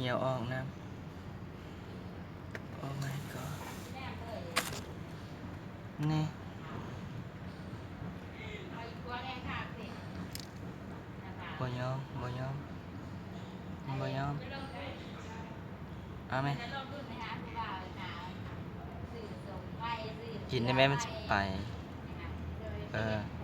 ຍ່ຽວອອກນຳ. Oh my god ນີ້ ບໍ່ຍອມ ບໍ່ຍອມ ມັນບໍ່ຍອມ. ເອົາແມະ ກິນໄດ້ແມະ ມັນຊິໄປ. ເອີ.